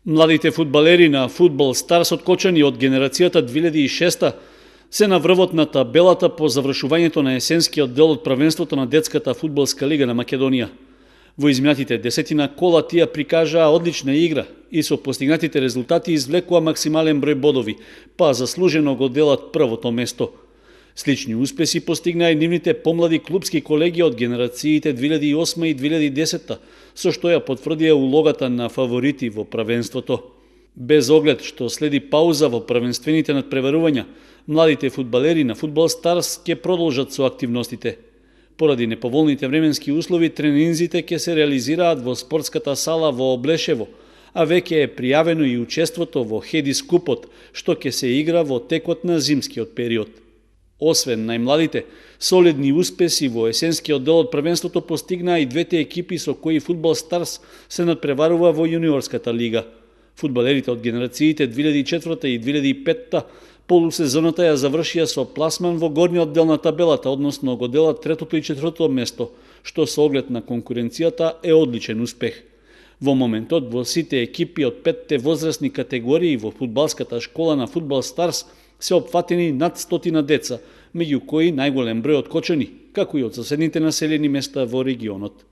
Младите фудбалери на Фудбал Старс откочени од генерацијата 2006 се на врвот на табелата по завршувањето на есенскиот дел од првенството на детската фудбалска лига на Македонија. Во изминатите 10 кола тие прикажаа одлична игра и со постигнатите резултати извлекува максимален број бодови, па заслужено го делат првото место. Слични успеси постигнаа и нивните помлади клубски колеги од генерациите 2008 и 2010, со што ја потврдија улогата на фаворити во првенството. Без оглед што следи пауза во првенствените надпреварувања, младите фудбалери на Фудбал Старс ќе продолжат со активностите. Поради неповолните временски услови, тренинзите ќе се реализираат во спортската сала во Облешево, а веќе е пријавено и учеството во Хедис Купот, што ќе се игра во текот на зимскиот период. Освен најмладите, солидни успеси во есенскиот дел од првенството постигнаа и двете екипи со кои Фудбал Старс се надпреварува во јуниорската лига. Фудбалерите од генерациите 2004 и 2005 полусезоната ја завршија со пласман во горниот дел на табелата, односно го делат третото и четвртото место, што со оглед на конкуренцијата е одличен успех. Во моментот во сите екипи од 5 возрастни категории во фудбалската школа на Фудбал Старс се опфатени над 100 деца, меѓу кои најголем број откочени, како и од соседните населени места во регионот.